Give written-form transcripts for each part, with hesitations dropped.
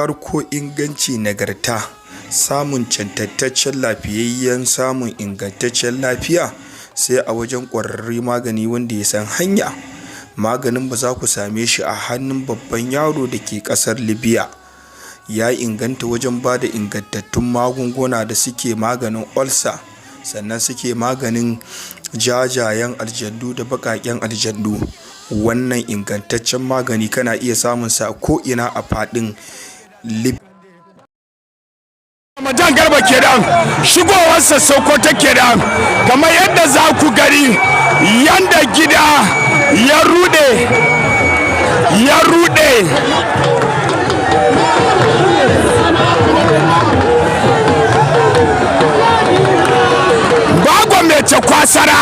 Karko, inganci, nagarta, samun cancantaccen lafiyayyen, samun ingantaccen lafiya sai a wajen ƙwararre magani wanda ya san hanya. Maganin ba za ku same shi a hannun Babban Yaro da ke ƙasar Libya. Ya inganta wajen ba da ingantattun magunguna da suke maganin olsa, sannan suke maganin jajayen aljannu da baƙaƙen aljannu. Wannan ingantaccen magani kana iya samun sa a ko'ina a faɗin Libya. Ramadan Garba kenan, shigowarsa Sokoto kenan. Kamar yadda za ku gani, yanda gida ya rude, ya rude. Bagon mai kwasara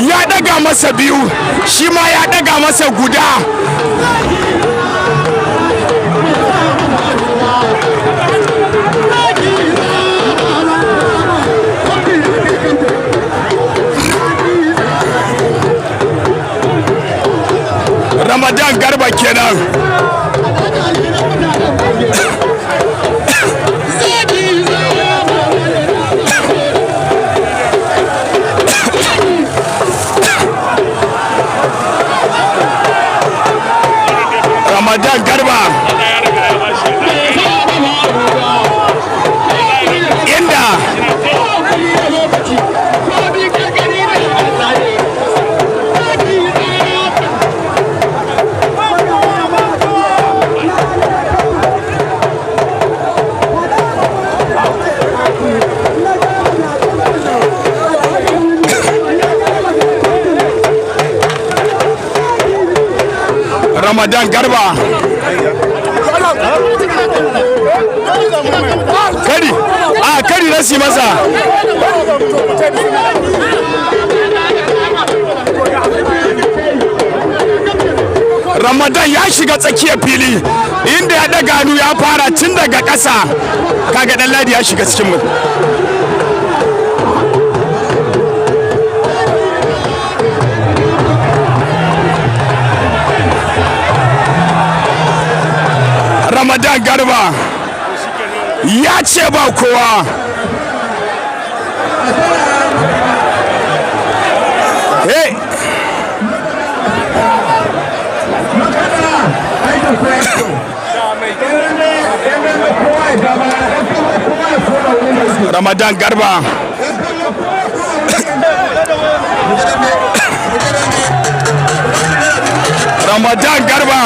ya daga masa biyu, shi ma ya daga masa guda. Ramadan Garba kenan. Ramadan Garba, inda Ramadan Garba kari a kari nasi masa. Ramadan ya shiga tsakiyar fili, inda ya daga hannu ya fara tun daga ƙasa. Kaga Dan Ladi ya shiga cikin mu. Ramadan Garba ya ce ba kowa. Hey! Ramadan Garba. Ramadan Garba.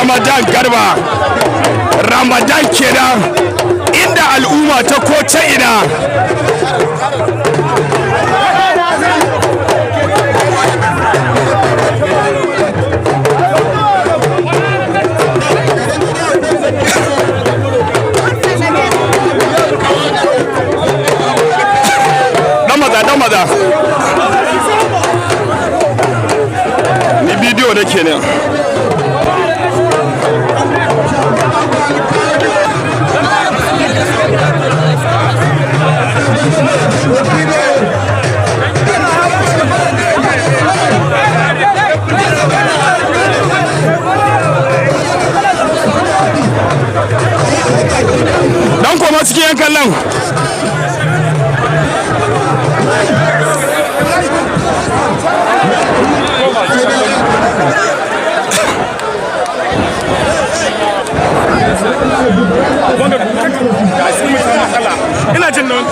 Ramadan Garba, Ramadan kenan, inda al'umma ta ko ta ina. Dan maza, dan maza, ni bidiyo nake ne. Dan koma cikin yan kallon. Ina jin nan.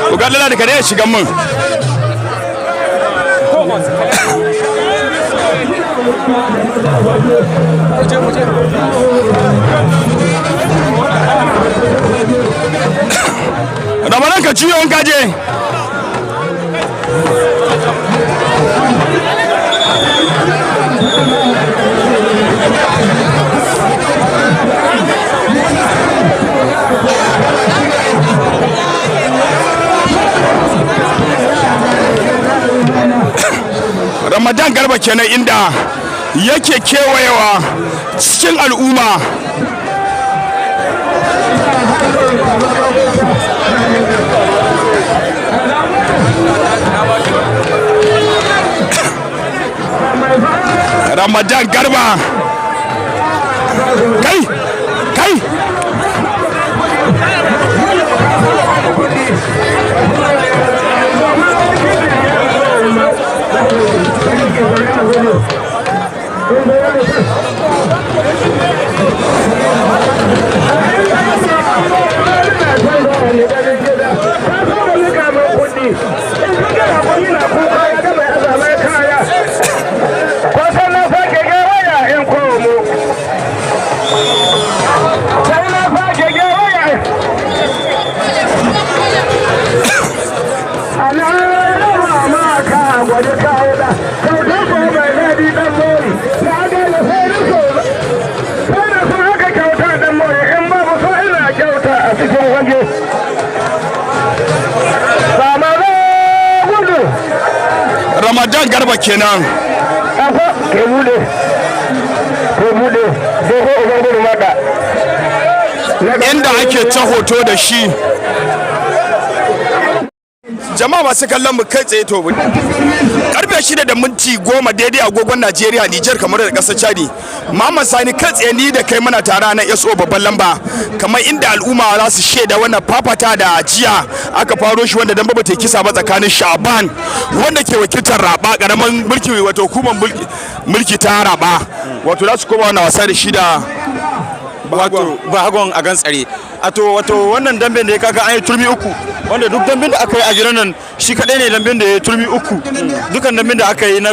Ku ga da kare ya shiga mun. Juyo in kaje. Ramadan Garba kenan, inda yake kewayewa cikin al'umma. Ramadan Garba, kai kai. Ramadan Garba kenan. Ke bude, ke bude dogo uban gudu maka. Inda ake ta hoto da shi. Jama'a masu kallon mu, kai tsaye, to karfe 6:10 daidai agogon Najeriya, Nijar, kamar da kasar Chadi. Mama Sani, kai tsaye ni da kai muna tare na SO babban lamba, kamar inda al'umma za su shaida wannan fafata da jiya aka faro shi, wanda dan ba ta kisa ba, tsakanin Shaban wanda ke wakiltar Raba, karaman mulki, wato hukumar mulki ta Raba, wato za su koma wannan wasa da shi da wato Bahagon a gan tsare a to. Wato wannan damben da ya kaga an yi turmi uku, wanda duk damben da aka yi a gidan nan shi kadai ne damben da ya yi turmi uku. Dukan damben da aka yi na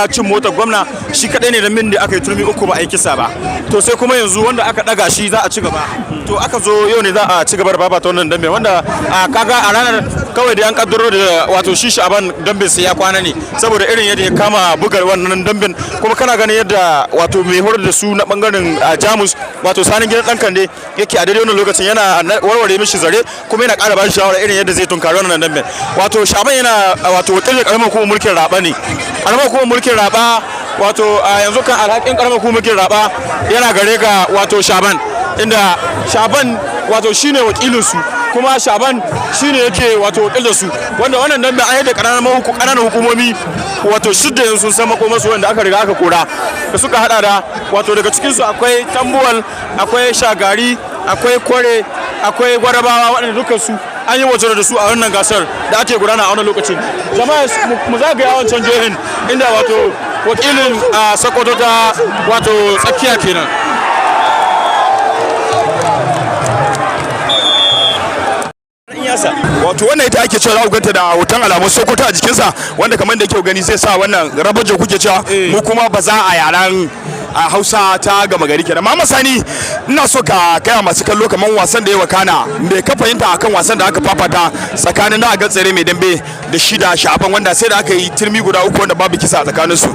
cin motar gwamna, shi kadai ne damben da aka yi turmi uku ba a yi kisa ba. To sai kuma yanzu wanda aka daga shi za a ci gaba. To aka zo yau ne za a ci gaba da babata wannan damben, wanda a kaga a ranar kawai da an kaddaro da wato shi Sha'aban damben sai ya kwana ne, saboda irin yadda ya kama bugar wannan damben. Kuma kana ganin yadda wato mai horar da su na bangaren Jamus, wato Sanin Gidan Dan Kande, yake a daidai wannan lokacin yana warware mishi zare, kuma yana ƙara ba shi shawara irin yadda zai tunkari wannan damben. Wato Sha'aban yana wato wakilin karamar hukumar mulkin Raba ne, karamar hukumar mulkin Raba. Wato a yanzu kan alhakin karamar hukumar mulkin Raba yana gare ga wato Shaban, inda Shaban wato shine wakilinsu, kuma Shaban shine yake wato wakil su. Wanda wannan dambe an yadda ƙananan hukumomi wato shidda yanzu sun san makomarsu, wanda aka riga aka kora, da suka hada da wato daga cikinsu akwai Tambuwal, akwai Shagari, akwai Kware, akwai Gwadabawa, waɗanda dukkan su an yi wajen da su a wannan gasar da ake gudana a wannan lokacin. Jama'a, mu zagaya wancan jihohin inda wato wakilin a Sokoto ta wato tsakiya kenan. Wato wannan ita ake cewa za ku ganta da hoton alamun Sokoto a jikinsa, wanda kamar da yake gani zai sa wannan rabajo kuke cewa, mu kuma ba za a yaran a Hausa ta gama gari kenan. Mama Sani, ina so ka kaya masu kallo kamar wasan da ya wakana, me ka fahimta akan wasan da aka fafata tsakanin da ga tsere mai dambe da shi da Sha'aban, wanda sai da aka yi turmi guda uku wanda babu kisa a tsakaninsu?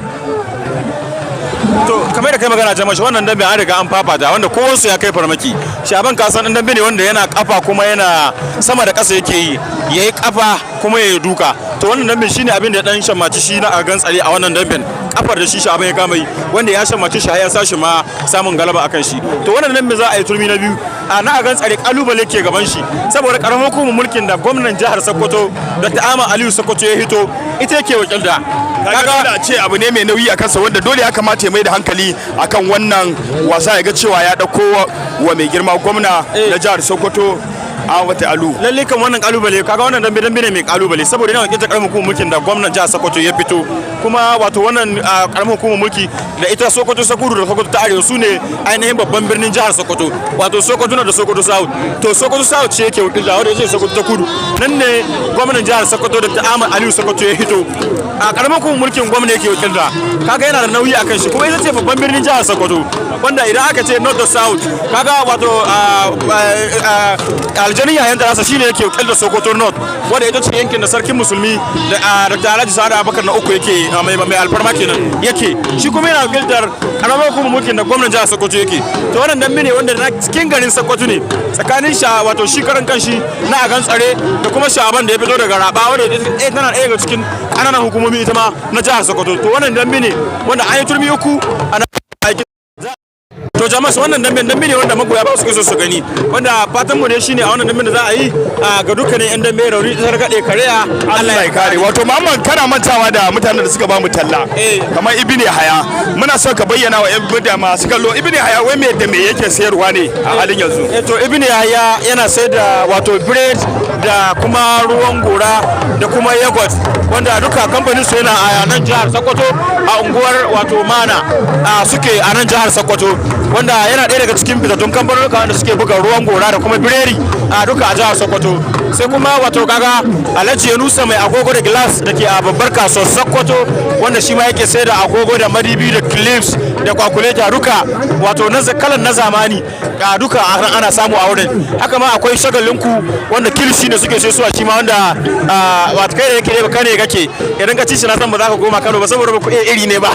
To kamar da kai magana, jama'a, wannan dambe an riga an fafata, wanda kowansu ya kai farmaki. Shaban, ka san dan dambe ne wanda yana kafa kuma yana sama da ƙasa yake yi, yayi kafa kuma yayi duka. To wannan dambe shine abin da dan shammaci shi na a gan tsare a wannan damben, kafar da shi Shaban ya kama yi, wanda ya shammaci shi har ya sashi ma samun galaba akan shi. To wannan dambe za a yi turmi na biyu. A na a gan tsare kalubale ke gaban shi, saboda karamar hukumar mulkin da gwamnan jihar Sokoto Dr. Ahmad Aliyu Sokoto ya hito, ita yake wakilta. Kaga dole a ce abu ne mai nauyi a kansa, wanda dole ya kamata ya mai da hankali akan wannan wasa, ya ga cewa ya dauko wa mai girma gwamna na jihar Sokoto Ahmad Alu. Lalle kan wannan kalubale, kaga wannan dambe dambe ne mai kalubale, saboda yana wakiltar karamar hukumar mulkin da gwamnan jihar Sokoto ya fito. Kuma wato wannan karamar hukumar mulki da ita Sokoto ta Kudu da Sokoto ta Arewa su ne ainihin babban birnin jihar Sokoto, wato Sokoto na da Sokoto South. To Sokoto South ce yake wakilta, wanda yake Sokoto ta Kudu, nan ne gwamnan jihar Sokoto Dr. Ahmad Aliyu Sokoto ya hito. A karamar hukumar mulkin gwamna yake wakilta, kaga yana da nauyi akan shi. Kuma ita ce babban birnin jihar Sokoto, wanda idan aka ce North da South, kaga wato Aljanin yayan tarasa shine yake wakiltar Sokoto North, wanda ita ce yankin da sarkin musulmi da Dr. Alhaji Sa'adu Abubakar na uku yake, mai alfarma kenan yake. Shi kuma yana wakiltar karamar hukumar mulkin da gwamnan jihar Sokoto yake. To wannan dambe ne wanda na cikin garin Sokoto ne, tsakanin sha wato shi karan kanshi na agan tsare da kuma Sha'aban da ya fito daga Raba, wanda tana ɗaya daga cikin ƙananan hukumomi ita ma na jihar Sokoto. To wannan dambe ne wanda an yi turmi uku ana aiki. To jama'a, wannan dambe ne wanda magoya ba su so su gani, wanda fatan mu ne shine a wannan damben da za a yi ga dukkanin yan dambe, rauni targaɗe, kariya. Allah ya kare. Wato Muhammad, kana mantawa da mutanen da suka ba mu talla kamar Ibn Haya. Muna son ka bayyana wa yan da masu kallo Ibn Haya wai me da me yake sayarwa ne a halin yanzu? To Ibn Yahya yana sai da wato bread da kuma ruwan gora da kuma yogurt, wanda duka kamfanin su yana a nan jihar Sokoto, a unguwar wato Mana a suke a nan jihar Sokoto, wanda yana ɗaya daga cikin fitattun kamfanonuka wanda suke buga ruwan gora da kuma biredi a duka a jihar Sokoto. Sai kuma wato kaga Alhaji Yanusa mai agogo da glass da ke a babbar kasuwar Sokoto, wanda shi ma yake sai da agogo da madibi da clips da calculator duka, wato na kalan na zamani a duka ana samu a wurin. Haka ma akwai Shagalinku, wanda kilishi ne suke sai suwa shi ma, wanda wato kai da yake ne kane kake idan ka ci shi na san ba za ka koma Kano ba, saboda ba ku iya iri ne ba.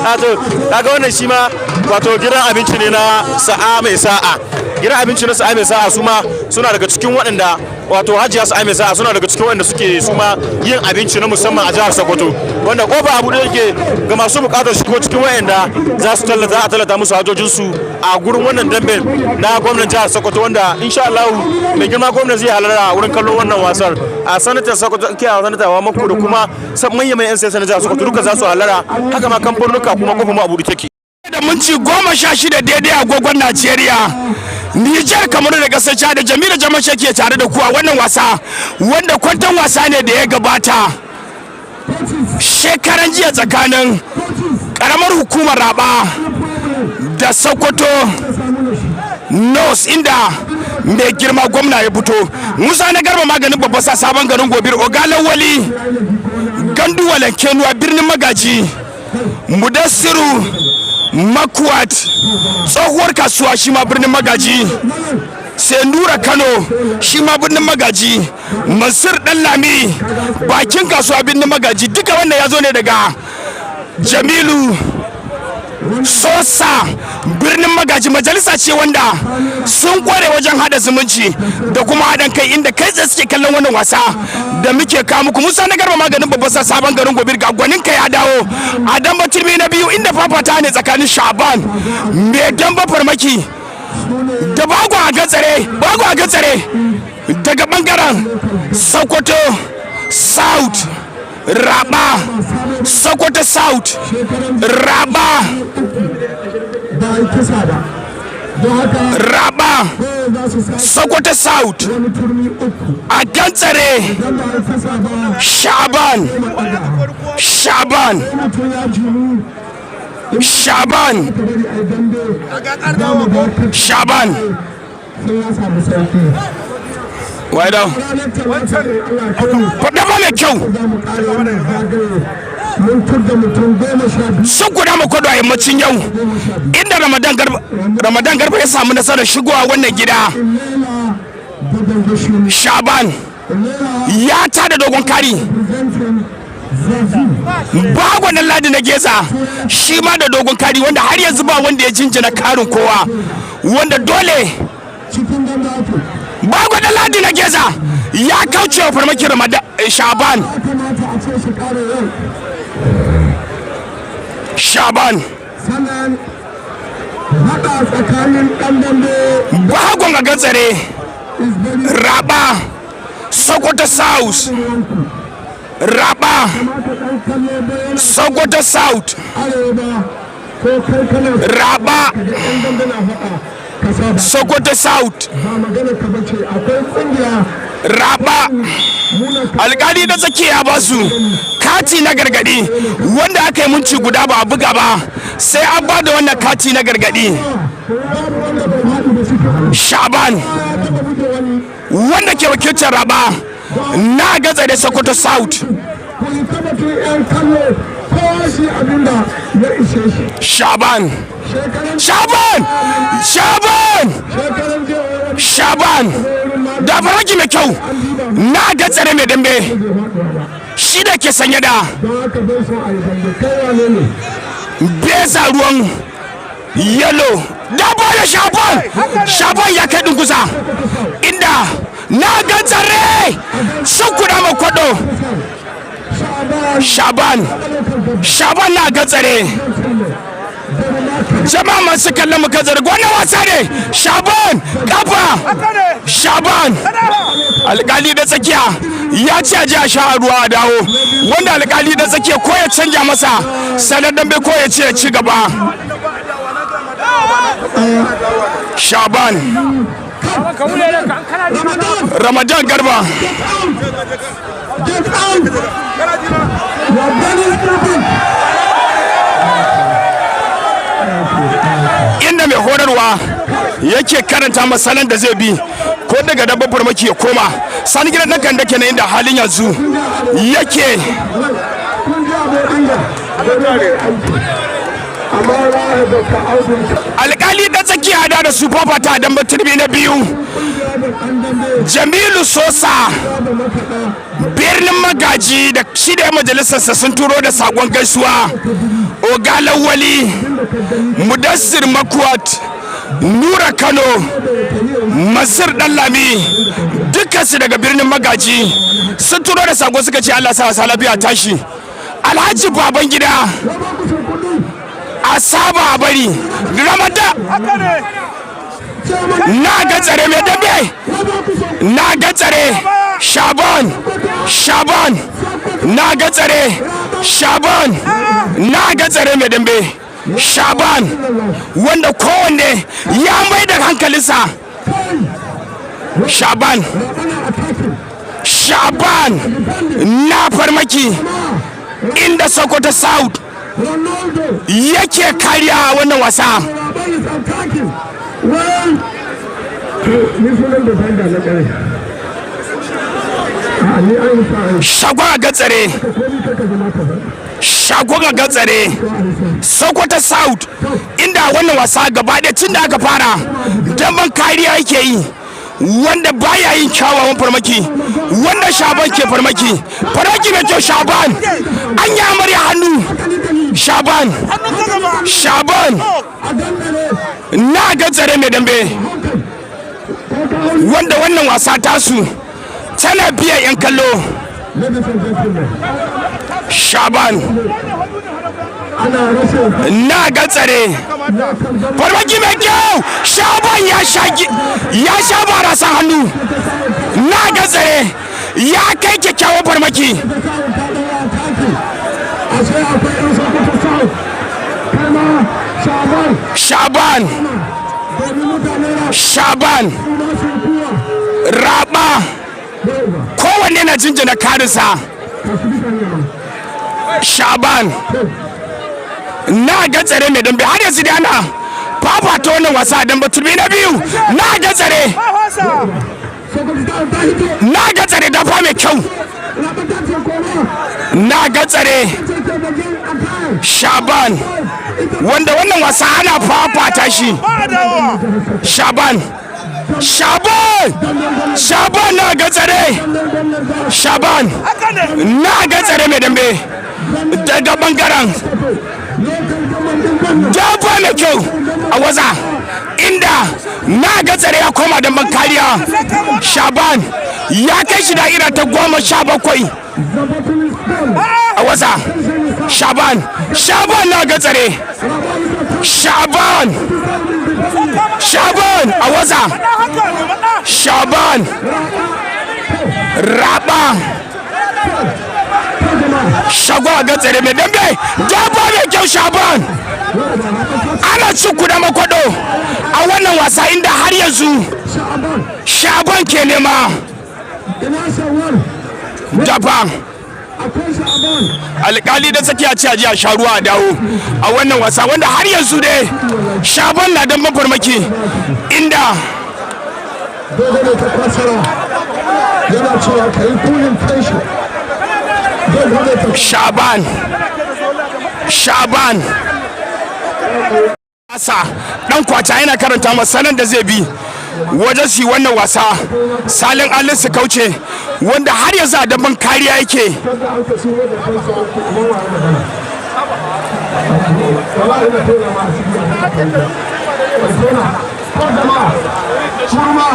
A to kaga wannan shi ma wato gidan abinci ne na Sa'a Mai Sa'a. Gidan abinci na Sa'a Mai Sa'a su ma suna daga cikin waɗanda wato Hajiya Sa'a Mai Sa'a suna daga cikin waɗanda suke su ma yin abinci na musamman a jihar Sokoto, wanda kofa abu da yake ga masu buƙatar shigo cikin waɗanda za su tallata, a tallata musu hajojinsu a gurin wannan dambe na gwamnan jihar Sokoto, wanda insha Allah mai girma gwamnan zai halara wurin kallon wannan wasar. A sanatar Sokoto ke a sanata wa mako da kuma manyan manyan 'yan siyasa na jihar Sokoto duka za su halara. Haka ma kamfanonuka, kuma kofa mu abu da take. Da minti 16 daidai agogon Najeriya, Nijar, kamar da kasar Chad, Jamilu Jamashe ke tare da ku a wannan wasa, wanda kwantan wasa ne da ya gabata shekaran jiya tsakanin karamar hukumar Raba da Sokoto North, inda mai girma gwamna ya fito. Musa na Garba Maganin Babban Sa, Sabon Garin Gobir, Ogalawali Gandu Walankenuwa, Birnin Magaji, Mudassiru Makuwat, Tsohuwar Kasuwa, shi ma Birnin Magaji, sai Nura Kano, shi ma Birnin Magaji, Mansur Lami, Bakin Kasuwa, Birnin Magaji. Duka wannan ya zo ne daga Jamilu Sosa, Birnin Magaji. Majalisa ce wanda sun kware wajen hada zumunci da kuma haɗin kai, inda kai tsaye suke kallon wannan wasa da muke kawo muku. Musa na Garba Maganin Babban Sa, Sabon Garin Gobir, ga gwanin ka ya dawo a damba turmi na biyu, inda fafata ne tsakanin Shaban Mai Damba Farmaki da Bago a Gatsare. Bago a Gatsare daga bangaren Sokoto South, Raba, Sokoto South, Raba, Raba, Sokoto South, a Gantsare. Shaban, Shaban, Shaban, Shaban. Wai dawo faɗa ba mai kyau. Sun guda makwado a yammacin yau, inda Ramadan Garba, Ramadan Garba ya samu nasarar shigowa wannan gida. Shaban ya tada dogon kari. Bago na Ladi na Geza shi ma da dogon kari, wanda har yanzu ba wanda ya jinjina karin kowa, wanda dole Bago na Ladi na Geza ya kauce wa farmakin Ramadan Shaban. Shaban Bagon a Gatsare, Raba, Sokoto South, Raba, Sokoto South, Raba, Sokoto South, Raba. Alkali na tsakiya ba su kati na gargadi, wanda aka yi minti guda ba a buga ba, sai an ba da wannan kati na gargadi. Shaban wanda ke wakiltar Raba na Gaza da Sokoto South. Shaban, Shaban, Shaban, Shaban. Shaban da farmaki mai kyau na ga tsare mai dambe shi da ke sanye da beza ruwan yellow da bada Shaban. Shaban ya kai dunguza inda na ga tsare sun kuda makwado. Shaban, Shaban na ga tsare. Jama'a masu kallon mu, kan tsare wannan wasa ne. Shaban kafa, Shaban. Alkali da tsakiya ya ce a ji a sha ruwa a dawo, wanda alkali da tsakiya ko ya canja masa sanar dambe ko ya ce ya ci gaba. Shaban Ramadan Garba. Get out! You are very stupid! Inda mai horarwa yake karanta masalan da zai bi ko daga dabbar farmaki ya koma sani gidan ɗan kanda kenan, inda halin yanzu yake. Kun ji abin inda amma wallahi da ka audun Alkali da tsakiya da su fafata don turmi na biyu. Jamilu Sosa Birnin Magaji da shi da majalisarsa sun turo da sakon gaisuwa. Ogalawali Mudassir Makuwat, Nura Kano, Masir Dallami, dukkansu daga Birnin Magaji sun turo da sako, suka ce Allah sa lafiya tashi. Alhaji Baban Gida a saba a bari Ramadan na ga tsare mai dambe na ga tsare. Shaban, Shaban na ga tsare. Shaban na ga tsare mai dambe. Shaban wanda kowanne ya mai da hankalinsa. Shaban, Shaban na farmaki inda Sokoto South Ronaldo yake kariya a wannan wasa. Raban is attacking. Well, ni sunan defender na ƙarai. A ni an yi sa'a. Shagon ga tsare. Ko ni kaka zama ka ba. Shagon ga tsare Sokoto South, inda wannan wasa gaba ɗaya tun da aka fara damban kariya yake yi, wanda baya yin kyawawan farmaki, wanda Shaban ke farmaki, farmaki mai kyau. Shaban an yi amarya hannu. Shaban, Shaban na ga tsare mai dambe, wanda wannan wasa tasu tana biyan 'yan kallo. Ladies and gentlemen, Shaban ana rashin na ga tsare, farmaki mai kyau. Shaban ya sha ya sha barasan hannu. Na ga tsare ya kai kyakkyawan farmaki. Ashe akwai 'yan Sokoto South. Kai ma Shaban Shaban domin mutane na Shaban suna su kuwa. Raba kowanne na jinjina karinsa. Shaban na ga tsare mai dambe. Har yanzu da ana fafata wannan wasa don batulmi na biyu. Na ga tsare. Sokoto South ta hito. Na ga tsare, dafa mai kyau. Raban ta ce koma. Na ga tsare. Ce ke da jin attack. Shaban wanda wannan wasa ana fafata shi. Shaban, Shaban, Shaban na ga tsare. Shaban na ga tsare mai dambe daga bangaren dafa mai kyau a waza, inda na ga tsare ya koma damban kariya. Shaban ya kai shi da'ira ta 17 a waza. Shaban, Shaban na ga tsare. Shaban, Shaban a waza. Shaban Raba Shago a ga tsare mai dambe, dafa mai kyau. Shaban ana cin kuda makwado a wannan wasa, inda har yanzu Shaban Shaban ke nema. Ina Shawar Dafa. Akwai Shaban. Alkali da tsakiya ce a ji a sha ruwa a dawo a wannan wasa, wanda har yanzu dai Shaban na dan mafarmaki inda Dogo ne ta kwasara yana cewa ka yi kulin tension. Dogo ne ta Shaban, Shaban asa dan kwata yana karanta masanan da zai bi. Wajen su yi wannan wasa salin alin su kauce, wanda har yanzu a damben kariya yake. Kada an ka so da kansa uku kuma wa magana. Wallahi ina tona ma asiri a kan kai. Tona. Ko jama'a. Kurma.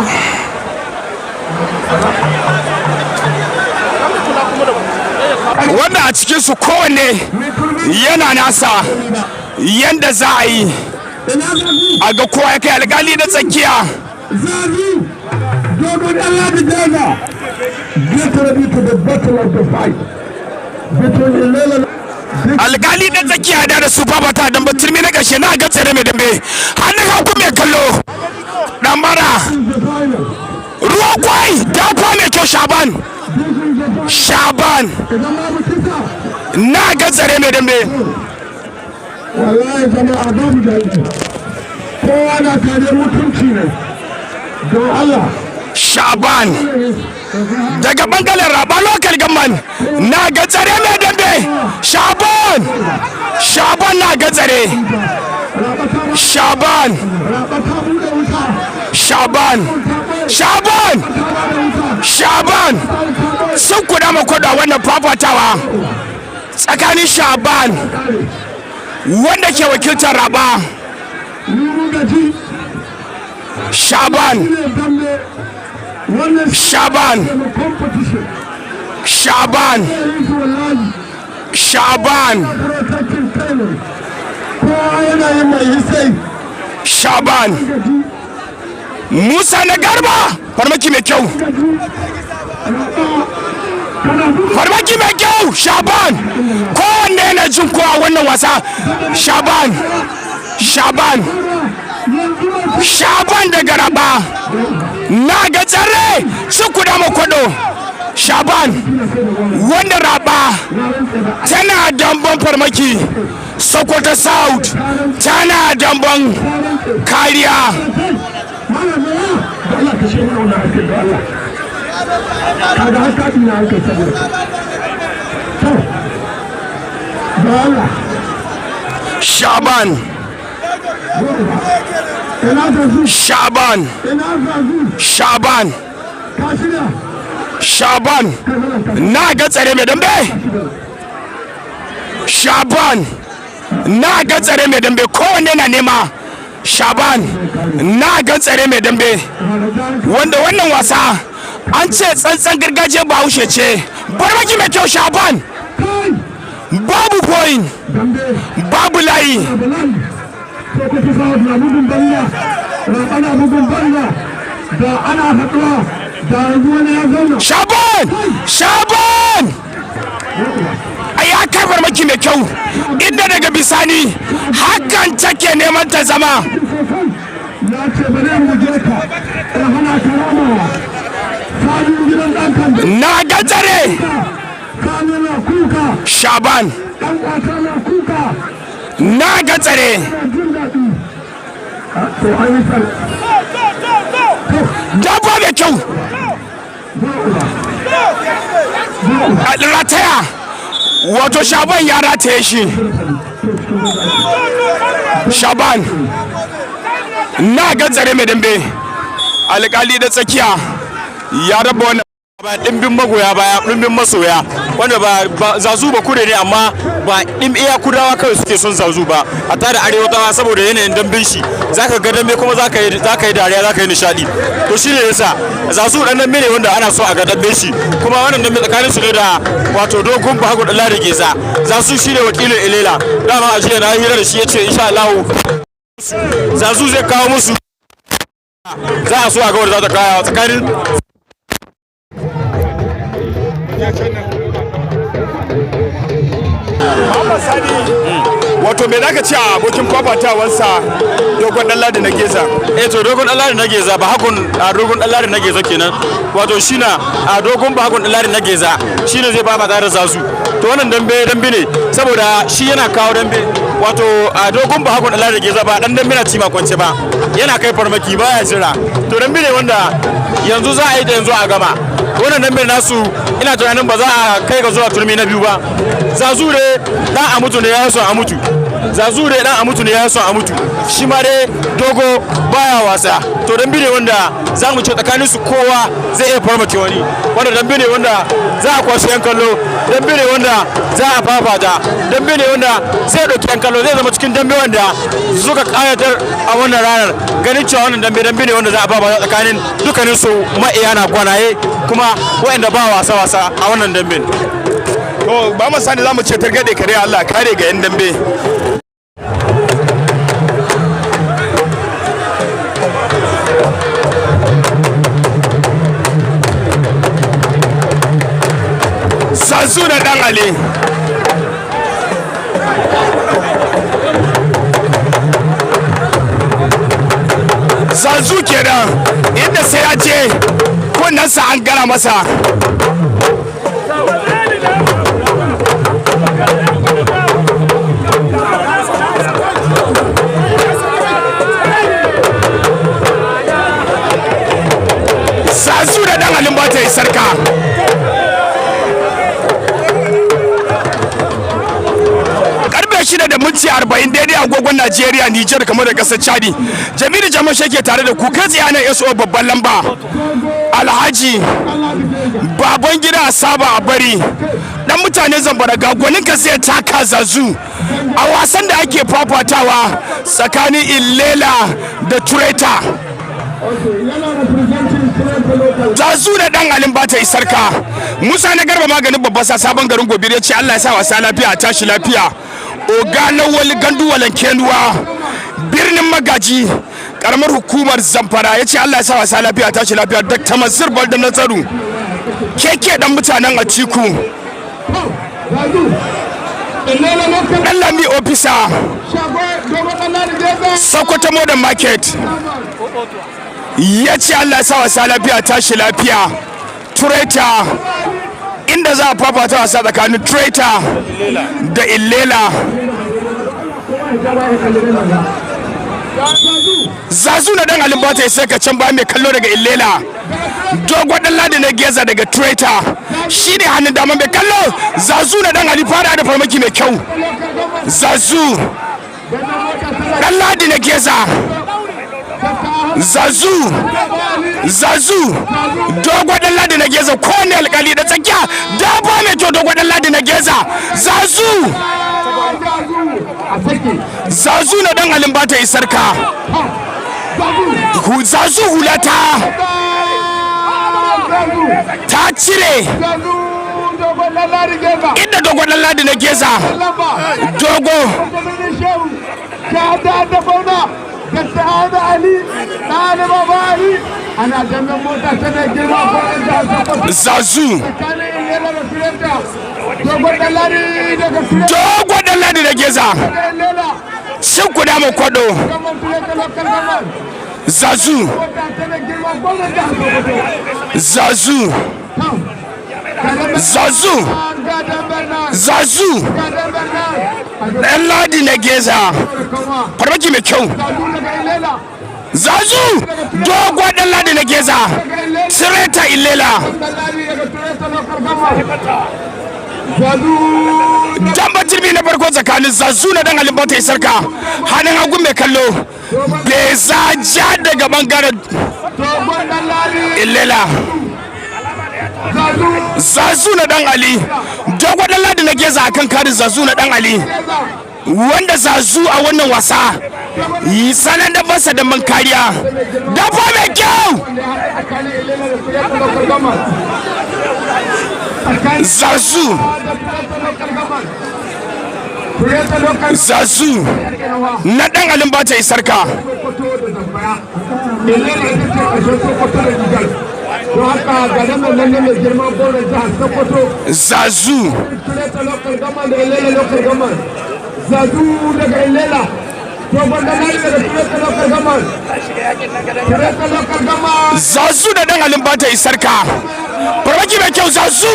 Wanda a cikinsu kowanne yana nasa yanda za a yi Ina zafi. a ga kowa ya kai alkali na tsakiya. Zafi. Dogon Allah da Gaza. Get ready to the battle of the fight. Between Ilela. Alkali na tsakiya da su fafata don turmi na ƙarshe na ga tsere mai dambe hannun hagu mai kallo dan mara This is the final. Ruwan kwai dafa mai kyau, Shaban. This is the final. Shaban. Idan babu kisa. Na ga tsere mai dambe. Wallahi jama'a, babu jahilci, kowa na kare mutunci ne, don Allah. Shaban daga bangaren Raba Local Government, na ga tsare mai dambe. Shaban, Shaban, na ga tsare. Raba ta Shaban. Raba ta bude wuta. Shaban, Shaban, Ta bada wuta. Shaban sun kuda makwada. Wannan fafatawa tsakanin Shaban wanda ke wakiltar Raba. Ni mun gaji. Shaban. Ne dambe wannan Shaban. ne competition. Shaban. Yi shi wallahi. Shaban. Protecting kai ne, kowa yana yin mai hisai. Shaban. Gaji. Musa na Garba, farmaki mai kyau. Gaji Raba kana buga. Farmaki mai kyau, Shaban. Kowanne yana jin kowa wannan wasa. Shaban, Shaban. Yanzu ba. Shaban daga Raba, na ga tsare su kuda makwado. Shaban wanda Raba tana damban farmaki, Sokoto South tana damban kariya. Malam ya da Allah ka shi mana wannan aikin, da Allah. Kaga har kaɗi na an kai saboda to, da Allah. Shaban. Ina Zazu? Shaban. Ina Zazu? Shaban. Ka shirya? Shaban. Kai malam ka. Na ga tsare mai dambe. Shaban, na ga tsare mai dambe. Kowanne na nema. Shaban, na ga tsare mai dambe, wanda wannan wasa an ce tsantsan gargajiyar Bahaushe ce. Farmaki mai kyau, Shaban. Kai. Babu point. Dambe. Babu layi. Bala'i. Sokoto South na bugun banza, Raba na bugun banza. Da ana haɗuwa da yanzu wani ya zauna. Shaban, Shaban, a ya kai farmaki mai kyau, inda daga bisani hakan take neman ta zama. Sosai ya ce bari in buge ka in hana ka ramawa. Sabin gidan ɗan kan. Na ga tsare. Sani na kuka. Shaban. Ɗan ƙwata na kuka. Na ga tsare. Na jin daɗi. To, an yi tsar. Dabba mai kyau. A rataya, wato Shaban ya rataye shi. Shaban, na ga tsare mai dambe. Alƙali da tsakiya ya raba wannan. Ba dimbin magoya baya, dimbin masoya, wanda ba Zazu ba kude ne, amma ba dim iya Kudawa kawai suke son Zazu ba, a tada Arewatawa, saboda yanayin dambin shi. Zaka ga dambe kuma zaka yi dariya, zaka yi nishadi. To shine yasa Zazu dan dambe ne wanda ana so a ga dambe shi. Kuma wannan dambe tsakanin su ne da wato Dogon Bahago da Ladi Geza. Zazu shine wakilin Ilela. Dama a jiya na hira da shi, yace insha Allah Zazu zai kawo musu. Za a so a ga wanda za ta kaya tsakanin Muhammad Sani, wato me zaka ce a abokin fafatawansa Dogon Dan Ladi na Geza? Eh, to, Dogon Dan Ladi na Geza ba hakon a Dogon Dan Ladi na Geza kenan, wato shi na a Dogon ba hakon Dan Ladi na Geza shine zai ba tare da Zazu. To, wannan dambe dambe ne, saboda shi yana kawo dambe. Wato a Dogon ba hakon Dan Ladi na Geza ba dan dambe na ci ma kwance ba, yana kai farmaki, baya jira. To, dambe ne wanda yanzu za a yi da yanzu a gama wannan dambe nasu. Ina tunanin ba za a kai ga zuwa turmi na biyu ba. Zazu ne dan a mutu ne, ya so a mutu. Zazu dai dan a mutu ne, ya so a mutu. Shi ma dai dogo baya wasa. To dambe ne wanda za mu ce tsakanin su kowa zai iya farmake wani. Wanda dambe ne wanda za a kwashi yan kallo, dambe ne wanda za a fafata, dambe ne wanda zai ɗauki yan kallo, zai zama cikin dambe wanda suka kayatar a wannan ranar. Ganin cewa wannan dambe dambe ne wanda za a fafata tsakanin dukkanin su ma'iya na gwanaye kuma waɗanda ba wasa wasa a wannan damben. To ba mu sani, za mu ce targaɗe kare, Allah kare ga yan dambe. Zazu na Dan Ali. Zazu kenan, inda sai ya ce kunnensa an gara masa. Zazu da Dan Alin ba ta yi sarka. Karfe 6:40 daidai agogon Najeriya, Nijar, kamar da kasar Chadi. Jamilu Jamal ke tare da ku kai tsaye nan SO babban lamba. Alhaji Baban Gida Saba a bari dan mutane Zambara, ga gwanin ka sai taka Zazu a wasan da ake fafatawa tsakanin Illela da Tureta. Zazu da Dan Alin ba ta isar ka. Musa na Garba maganin babban sa sabon garin Gobe ya ce Allah ya sa wasa lafiya a tashi lafiya. Oga Lawal Gandu Walankenuwa, birnin Magaji, karamar hukumar Zamfara, ya ce Allah ya sa wasa lafiya a tashi lafiya. Dr. Mansur Balda Nazaru keke dan mutanen Atiku, Dan Lami ofisa, Sokoto Modern Market, ya ce Allah ya sa wasa lafiya tashi lafiya. Tureta, inda za a fafata wasa tsakanin Treta da Illela. Zazu na Dan Alin Bata ya saka can ba mai kallo daga Illela. Dogon Dan Ladi na Geza daga Treta shi ne hannun dama mai kallo. Zazu na Dan Ali fara da farmaki mai kyau. Zazu Dan Ladi na Geza. Zazu, Zazu, Dogon Dan Ladi na Geza. Kowane alkali da tsakiya daba mai kyau. Dogon Dan Ladi na Geza. Zazu, Zazu na Dan Alin Bata isar ka. Zazu hula ta cire, inda Dogon Dan Ladi na Geza dogo. Ana dannan mota tana girma ko Zazu. Tsakanin Ilela da Tureta. Dogon Dalari daga Tureta. Dogon Dan Ladi na Geza. Ilela. Shin kuda mu kwado. Gaman Tureta local government. Zazu. Mota tana girma gwamnan jihar Sokoto. Zazu. Zazu. Gadon Bernard. Zazu. Gadon Bernard. Dan Ladi na Geza, farmaki mai kyau. Zazu daga Ilela. Zazu, Dogon Dan Ladi na Geza, Sireta Ilela. Dalari daga Tureta local government. Zazu. Damba turmi na farko tsakanin Zazu na Dan Alin Bata Isarka, hannun hagu mai kallo, Beza ja daga bangaren Dogon Dalari. Ilela. Zazu. Zazu na Dan Ali, Dogon Dan Ladi na Geza akan karin Zazu na Dan Ali, wanda Zazu a wannan wasa yi sanan da masa da man kariya dafa mai kyau. Tsakanin Ilela da Tureta local government. Tsakanin Zazu. Tureta local. Zazu na Dan Alin Bata Isarka. Sokoto da Zamfara. Ilela ita ce ƙarshen Sokoto da Nijar. Don haka ga nan nan ne mai girma gwamnan jihar Sokoto. Zazu. Tureta local government da Ilela local government. Zazu daga Ilela. Dogon Dalari daga Tureta local government. Tureta local government. Zazu da Dan Alin Bata Isarka, farmaki mai kyau. Zazu,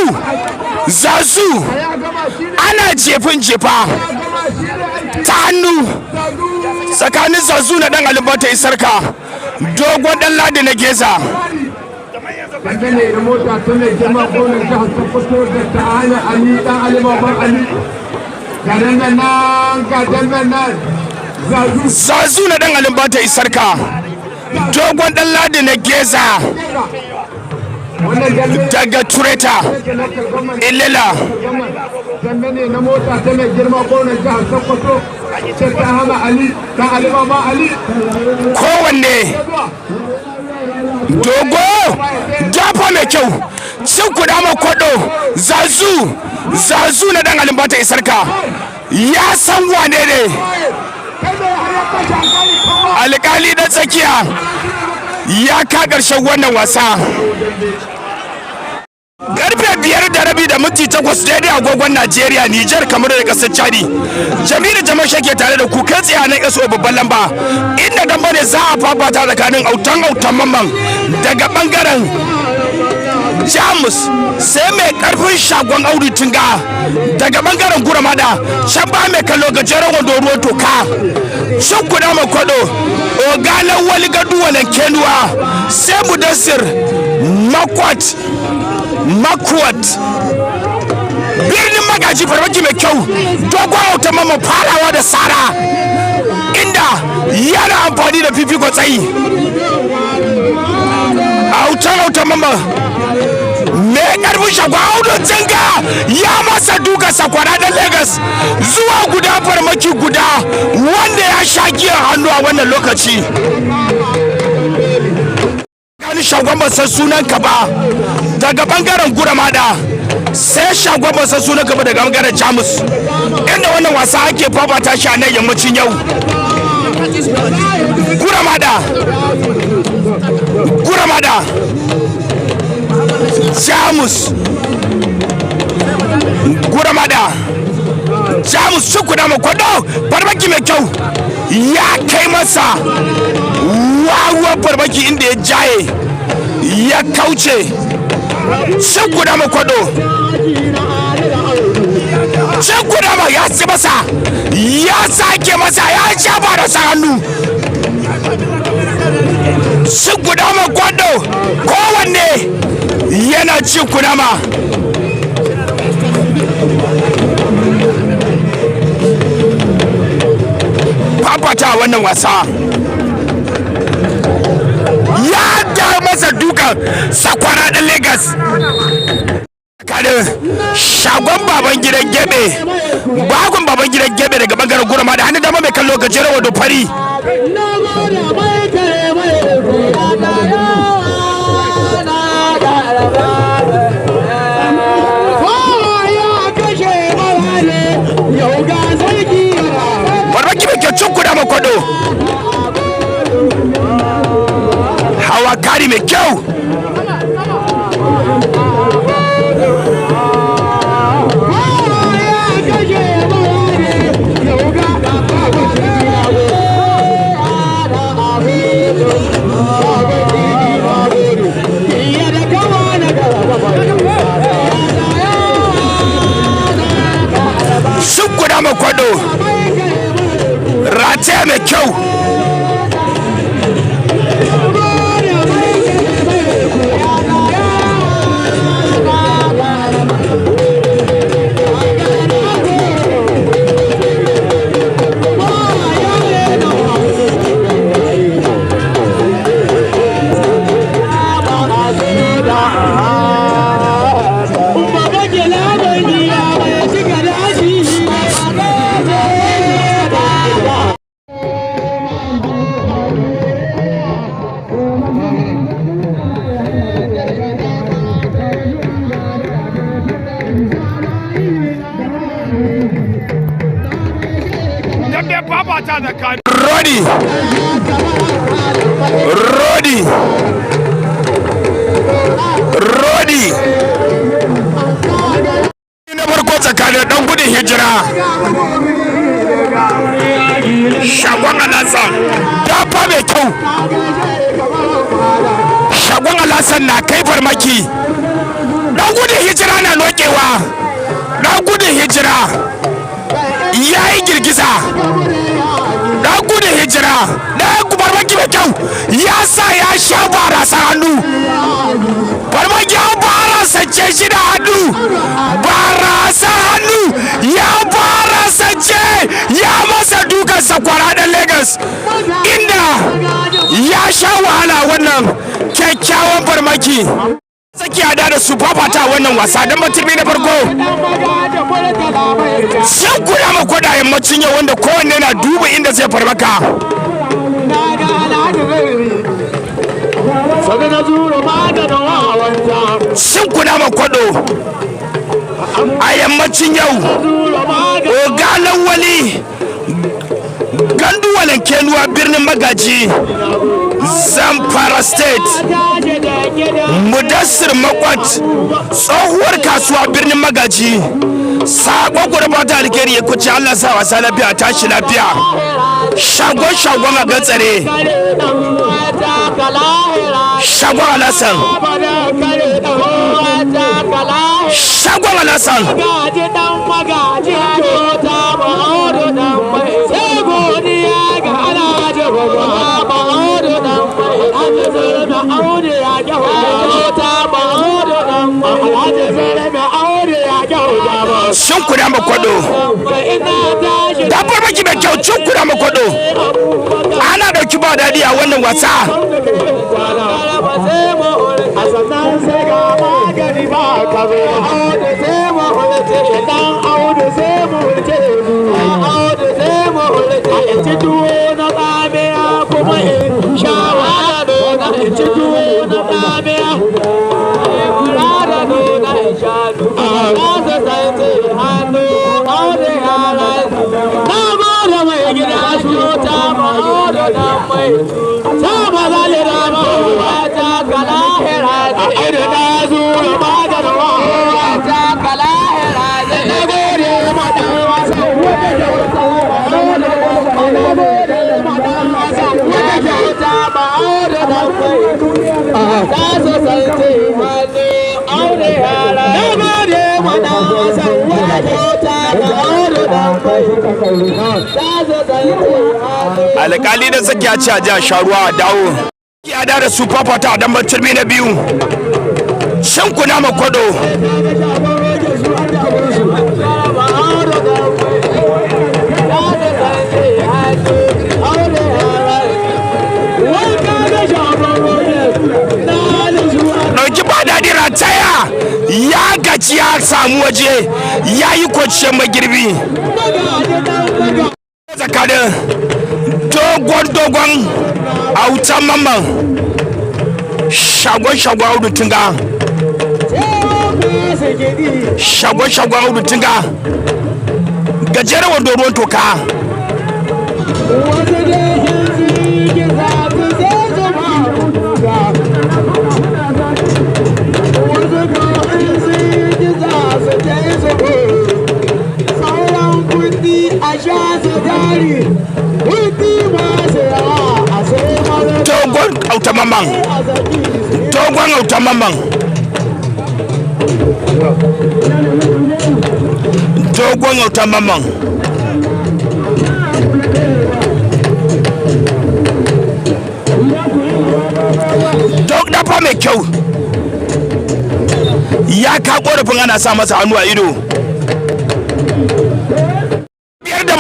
Zazu. Ya gama shi ne. Ana jefin jefa Ya gama shi ne aiki. ta hannu Zazu. tsakanin Zazu na Dan Alin Bata Isarka, Dogon Dan Ladi na Geza. Dangane da mota ta mai girma gwamnan jihar Sokoto da ta hana Ali Dan Ali Baban Ali. Zazu na dan Alin Bata Isarka, dogon dan Ladi na Geza daga Tureta Ilela. Dambe ne na mota ta mai girma gwamnan jihar Sokoto, Sheikh Ahmad Ali ta Ali Baba Ali. Kowanne dogo jafa mai kyau cin kuɗa makwado. Zazu, Zazu na dan Alin Bata Isarka ya san wane ne alƙali na tsakiya. Ya ka ƙarshen wannan wasa Karfe 5:38 daidai agogon Najeriya, Nijar, kamar da kasar Chadi. Jamilu Jamal Shake tare da ku kai tsaye nan SO babban lamba, inda damba ne za a fafata tsakanin Autan Autan Mamman daga bangaren Jamus, sai mai karfin Shagon Audu Tunga daga bangaren Guramada. Can ba mai kallo, gajeren wando ruwan toka, shin kuda makwado ogalan wali gadu walan kenuwa, sai Mudassir Makwat Makwat Birnin Magaji. Farmaki mai kyau, dogon Auta Mama farawa da sara, inda yana amfani da fifiko tsayi. Autan Autan Mama mai karfin Shagon Audu Jinga ya masa duka sakwara da Lagos zuwa guda, farmaki guda wanda ya sha giyar hannu a wannan lokaci. Gani Shagon ban san sunan ka ba daga bangaren Guramada, sai Shagon ban san sunan ka ba daga bangaren Jamus, inda wannan wasa ake fafata shi a nan yammacin yau. Guramada, Guramada, Jamus, Guramada, Jamus. Cukuda makwado, farmaki mai kyau ya kai masa wawan farmaki inda ya jaye ya kauce. Cukuda makwado, cukuda ma ya ci masa, ya sake masa, ya sha ba da sa hannu. Cukuda makwado, kowanne yana ci kunama. Fafata wannan wasa ya da masa dukan sakwara ɗin Lagos tsakanin Shagon Baban Gidan Gebe, Bagon Baban Gidan Gebe daga bangaren Gurama da hannun dama mai kallo, gajeren wado fari. Farmaki mai kyau, cin kuda makwado, hawa kari mai kyau. Cin kuda makwado, rataya mai kyau. Rodi, Rodi, Rodi na farko tsakanin dan gudun hijira Shagon Alasan. Dafa mai kyau, Shagon Alasan na kai farmaki, dan gudun hijira na nokewa. Dan gudun hijira ya yi girgiza. Dan gudun hijira dan farmaki mai kyau ya sa ya sha barasa hannu. Farmaki ya barasa ce shi da hannu, barasa hannu ya barasa. Sakwara dan Lagos, inda ya sha wahala wannan kyakkyawan farmaki. Tsakiya da su fafata wannan wasa don batulmi na farko. Shan kuna makwada yammacin yau, wanda kowanne na duba inda zai farmaka. Shin kuna makwado a yammacin yau, Ogalan Wali Ganduwalan Kenuwa, birnin Magaji, Zamfara State. Mudassir Makwat, tsohuwar kasuwa, birnin Magaji. Sakon gurbata alheri ya kuce. Allah sa wasa lafiya, tashi lafiya. Shagon shagon a Gantsare, Shagon Alasan, Shagon Alasan. Shin kuda makwado dabbar maki da kyau. Cin kuda makwado ana dauki ba dadi a wannan wasa. Alƙali da tsakiya ce a ji a sha ruwa a dawo. Ya da su fafata a dambar turmi na biyu. Shan kuna makwado. Ɗauki ba daɗi, rataya ya gaji, ya samu waje ya yi kwanciyar magirbi. Tsakanin dogon dogon Autan Mamman, Shagon Shagon Audu Tunga, Shagon Shagon Audu Tunga, gajeren wando ruwan toka. Dogon Autan Mamman, dogon Autan Mamman, dogon Autan Mamman. Duk dafa mai kyau ya ka korafin ana sa masa hannu a ido.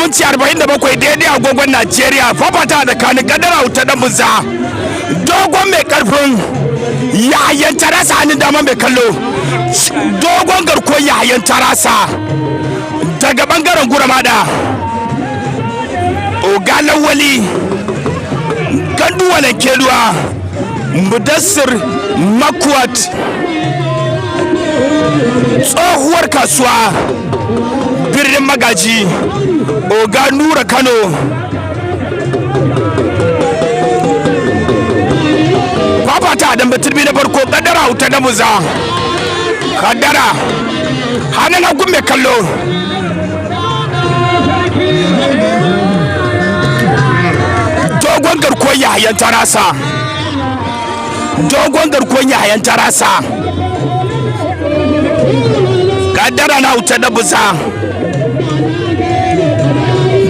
5:47 daidai agogon Najeriya. Fafata da kanin kadara wuta dan bunza, dogon mai karfin Yayan Tarasa, hannun dama mai kallo, dogon garkuwar Yayan Tarasa daga bangaren Guramada, Ogalawali Ganduwalan Keluwa, Mudassir Makwat, tsohuwar kasuwa, birnin Magaji, Oga Nura Kano. Fafata da mutum na farko, kadara wuta da muza, kadara hannun hagun mai kallo. Dogon garkuwar Yahayan Tarasa, dogon garkuwar Yahayan Tarasa, kaddara na wuta da buza,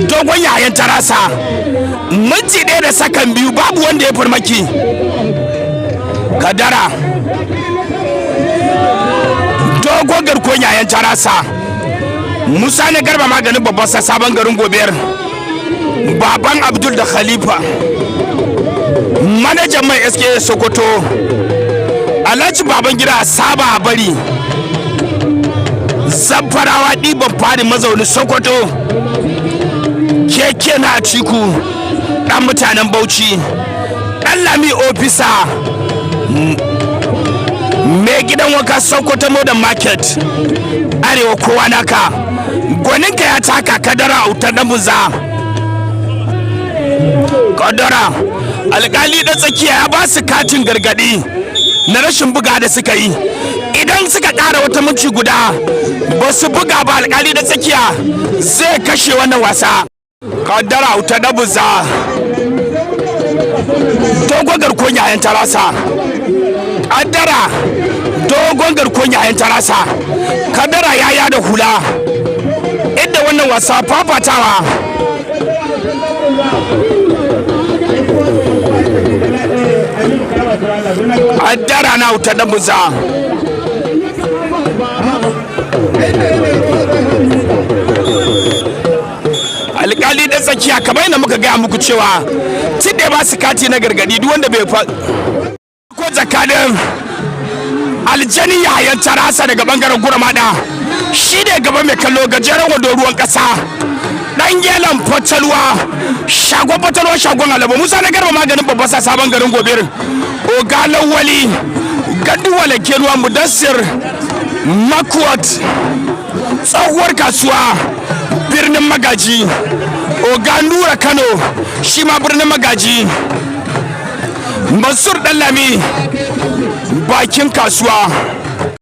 dogon Yahayan Tarasa. Minti 1 da sakan 2, babu wanda ya farmaki. Kaddara, dogon garkuwar Yahayan Tarasa. Musa na Garba, maganin babban sabon garin Gobiyar. Baban Abdul da Khalifa, manajan mai SK Sokoto, Alhaji Baban Gida Saba Bari, Zamfarawa ɗiban fari, mazauni Sokoto, Keke na Ciku, ɗan mutanen Bauchi, ɗan Lami ofisa, mai gidan wanka, Sokoto Modern Market, Arewa kowa naka, gwaninka ya taka. Kadara Autar ɗan Buza, Kadara. Alkali ɗan tsakiya ya ba su katin gargaɗi na rashin buga da suka yi. Idan suka ƙara wata minti guda ba su buga ba, alkali da tsakiya zai kashe wannan wasa. Kaddara Auta ɗan Buza, dogon garkon yayan Tarasa. Kaddara, dogon garkon yayan Tarasa. Kaddara ya yada hula inda wannan wasa fafatawa. Kaddara na Auta ɗan Buza. Alkali da tsakiya, kamar yadda muka gaya muku cewa tun da ya ba su kati na gargadi, duk wanda bai fa ko tsakanin Aljani Yayan Tarasa daga bangaren Guramada, shi ne gaba mai kallo, gajeren wando ruwan kasa, dan gelan Fatalwa, shagon Fatalwa, shagon Alaba Musa na Garba, maganin babban sa, sabon garin Gobir, Ogalan Wali Gaduwa, Lakeruwa, Mudassir Makwat, tsohuwar kasuwa, birnin Magaji, Oga Nura Kano, shi ma birnin Magaji, Mansur Dallami, bakin kasuwa.